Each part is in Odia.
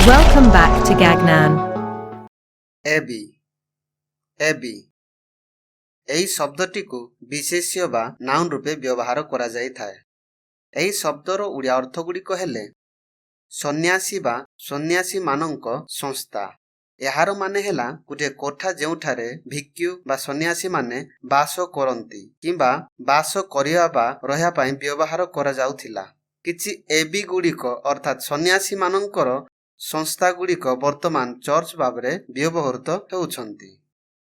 Welcome back to Gagnan. Abby. Abby ଏହି ଶବ୍ଦଟିକୁ ବିଶେଷ୍ୟ ବା ନାଉନ୍ ରୂପେ ବ୍ୟବହାର କରାଯାଇଥାଏ। ଏହି ଶବ୍ଦର ଓଡ଼ିଆ ଅର୍ଥଗୁଡ଼ିକ ହେଲେ ସନ୍ନ୍ୟାସୀ ବା ସନ୍ନ୍ୟାସୀମାନଙ୍କ ସଂସ୍ଥା। ଏହାର ମାନେ ହେଲା ଗୋଟିଏ କୋଠା, ଯେଉଁଠାରେ ଭିକ୍ଷୁ ବା ସନ୍ନ୍ୟାସୀମାନେ ବାସ କରନ୍ତି କିମ୍ବା ବାସ କରିବା ବା ରହିବା ପାଇଁ ବ୍ୟବହାର କରାଯାଉଥିଲା। କିଛି এবି ଗୁଡ଼ିକ, ଅର୍ଥାତ୍ ସନ୍ନ୍ୟାସୀମାନଙ୍କର ସଂସ୍ଥାଗୁଡ଼ିକ, ବର୍ତ୍ତମାନ ଚର୍ଚ୍ଚ ଭାବରେ ବ୍ୟବହୃତ ହେଉଛନ୍ତି।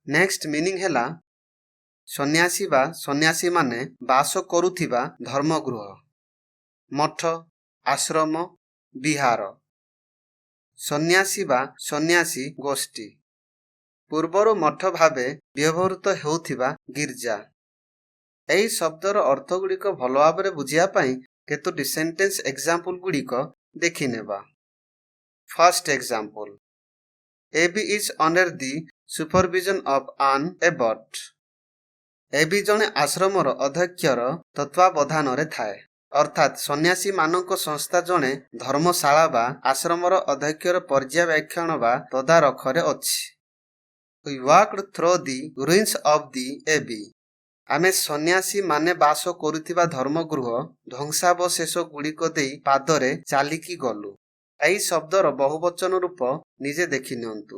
ନେକ୍ସଟ ମିନିଂ ହେଲା ସନ୍ନ୍ୟାସୀ ବା ସନ୍ନ୍ୟାସୀମାନେ ବାସ କରୁଥିବା ଧର୍ମଗୃହ, ମଠ, ଆଶ୍ରମ, ବିହାର, ସନ୍ନ୍ୟାସୀ ବା ସନ୍ନ୍ୟାସୀ ଗୋଷ୍ଠୀ, ପୂର୍ବରୁ ମଠ ଭାବେ ବ୍ୟବହୃତ ହେଉଥିବା ଗିର୍ଜା। ଏହି ଶବ୍ଦର ଅର୍ଥଗୁଡ଼ିକ ଭଲ ଭାବରେ ବୁଝିବା ପାଇଁ କେତୋଟି ସେଣ୍ଟେନ୍ସ ଏକ୍ଜାମ୍ପଲ ଗୁଡ଼ିକ ଦେଖିନେବା। First example: Abbey is under the supervision of an abbot. AB ଜଣେ ଆଶ୍ରମର ଅଧ୍ୟକ୍ଷର ତତ୍ତ୍ୱାବଧାନରେ ଥାଏ। ଅର୍ଥାତ୍ ସନ୍ନ୍ୟାସୀମାନଙ୍କ ସଂସ୍ଥା ଜଣେ ଧର୍ମଶାଳା ବା ଆଶ୍ରମର ଅଧ୍ୟକ୍ଷର ପର୍ଯ୍ୟବେକ୍ଷଣ ବା ତଦାରଖରେ ଅଛି। We walked through the ruins of the abbey. ଆମେ ସନ୍ନ୍ୟାସୀମାନେ ବାସ କରୁଥିବା ଧର୍ମଗୃହ ଧ୍ୱଂସାବଶେଷ ଗୁଡ଼ିକ ଦେଇ ପାଦରେ ଚାଲିକି ଗଲୁ। ଏହି ଶବ୍ଦର ବହୁବଚନ ରୂପ ନିଜେ ଦେଖି ନିଅନ୍ତୁ।